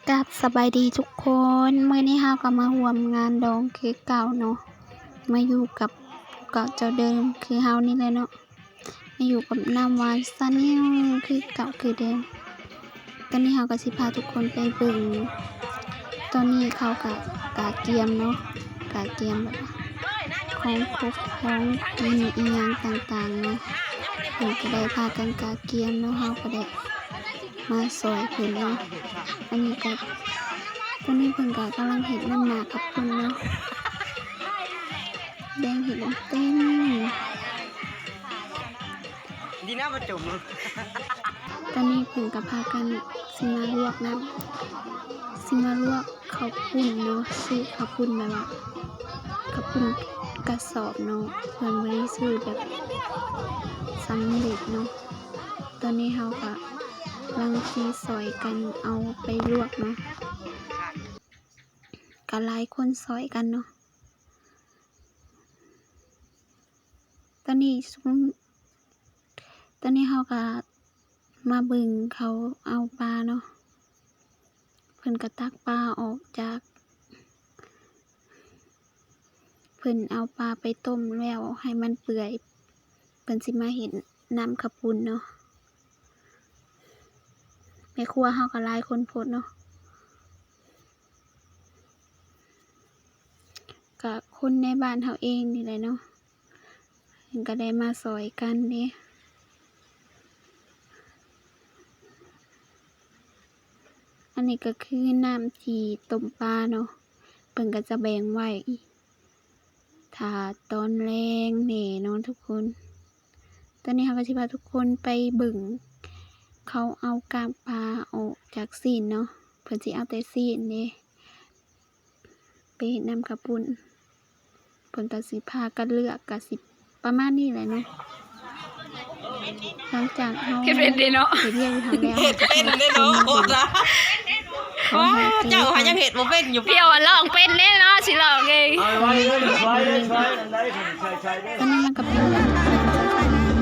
ກາບສະບາຍດີທຸກຄົນ, ມື້ນີ້ເຮົາກໍມາຮ່ວມງານດອງຄືເກົ່າເນາະ, ມາຢູ່ກັບເກົ່າເຈົ້າເດີມຄືເຮົານີ້ແຫຼະເນາະ, ມາຢູ່ກັບນ້ຳຫວານຊາແນລຄືເກົ່າຄືເດີມ. ຕອນນີ້ເຮົາກໍຊິພາທຸກຄົນໄປເບິ່ງ, ຕອນນີ້ເຂົາກໍກະກຽມເນາະ, ກະກຽມແບບວ່າຂອງຄົບຂອງກິນອີ່ຫຍັງຕ່າງໆເນາະ, ເພິ່ນກໍໄດ້ພາກັນກະກຽມເນາະ, ເຮົາກໍໄດ້ ມາຊ່ອຍເພິ່ນເນາະ. ອັນນີ້ກໍ ຕອນນີ້ເພິ່ນກໍກຳລັງເຮັດນ້ຳໜ້າເຂົ້າປຸ້ນເນາະ, ແບ່ງເຮັດເຕັມ. ດີນະບໍ່ຈົມ. ຕອນນີ້ເພິ່ນກໍພາກັນຊິມາລວກນ້ຳ, ຊິມາລວກເຂົ້າປຸ້ນເນາະ, ຊື້ເຂົ້າປຸ້ນແບບວ່າເຂົ້າປຸ້ນກະສອບເນາະ, ເພິ່ນບໍ່ໄດ້ຊື້ແບບສຳເລັດເນາະ. ຕອນນີ້ເຮົາກະລັງຊິຊ່ອຍກັນເອົາໄປລວກເນາະ, ກະຫຼາຍຄົນຊ່ອຍກັນເນາະ. ຕອນນີ້ຊຸມ ຕອນນີ້ເຮົາກະມາເບິ່ງເຂົາເອົາປາເນາະ, ເພິ່ນກະຕັກປາອອກຈາກ ເພິ່ນເອົາປາໄປຕົ້ມແລ້ວໃຫ້ມັນເປື່ອຍ, ເພິ່ນຊິມາເຮັດນ້ຳເຂົ້າປຸ້ນເນາະ. ແມ່ຄົວເຮົາກໍຫຼາຍຄົນໂພດເນາະ, ກະຄົນໃນບ້ານເຮົາເອງນີ້ແຫຼະເນາະ, ເພິ່ນກໍໄດ້ມາຊ່ອຍກັນເດ້. ອັນນີ້ກໍຄືນ້ຳທີ່ຕົ້ມປາເນາະ, ເພິ່ນກໍຈະແບ່ງໄວ້ຖ້າຕອນແລງແດ່ເນາະທຸກຄົນ. ຕອນນີ້ເຮົາກໍຊິພາທຸກຄົນໄປເບິ່ງເຂົາເອົາກ້າງປາອອກຈາກຊີ້ນເນາະ, ເພິ່ນຊິເອົາແຕ່ຊີ້ນເດ້ ໄປເຮັດນ້ຳເຂົ້າປຸ້ນ. ເພິ່ນກໍຊິພາກັນເລືອກ, ກໍຊິປະມານນີ້ແຫຼະເນາະ. ຫຼັງຈາກເຮົາເຮັດເປັນເດ້ເນາະ, ເຮັດວຽກຢູ່ຫັ້ນແລ້ວ, ເຮັດເປັນເດ້ເນາະ. ໂອ້ລະ ເຈົ້າຫາຍັງເຮັດບໍ່ເປັນຢູ່, ດຽວລອງເປັນເດ້ເນາະ, ຊິລອງເອງ. ຕອນນີ້ມັນກໍເປັນແບບ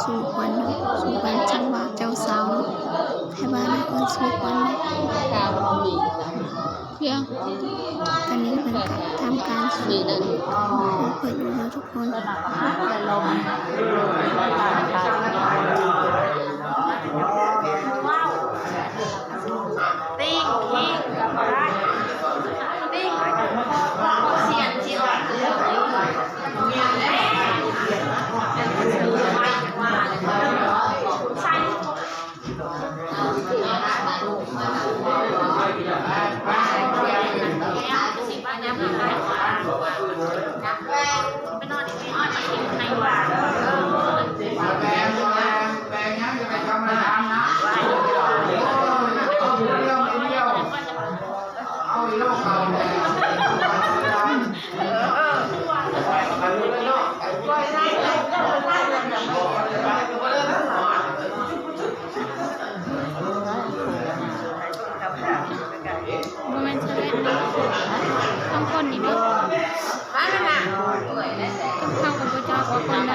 ສູ່ຂວັນເນາະ ສູ່ຂວັນຈັ່ງວ່າເຈົ້າສາວເນາະ ໃຫ້ບ້ານເອີ້ນສູ່ຂວັນເນາະ. ເອີ ຕອນນີ້ເພິ່ນກະທຳການສູ່ຂອງເພິ່ນຢູ່ເນາະທຸກຄົນ. ຕິ່ງ ຄິງ ກັບໄດ້ ຕິ່ງ ສຽນ ສຽນ ໃສ່ ບໍ່ແມ່ນຊາເວັນເນາະ ສອງຄົນນີ້ເນາະ ເຮົາກໍບໍ່ຈັກວ່າຄົນໃ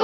ດ.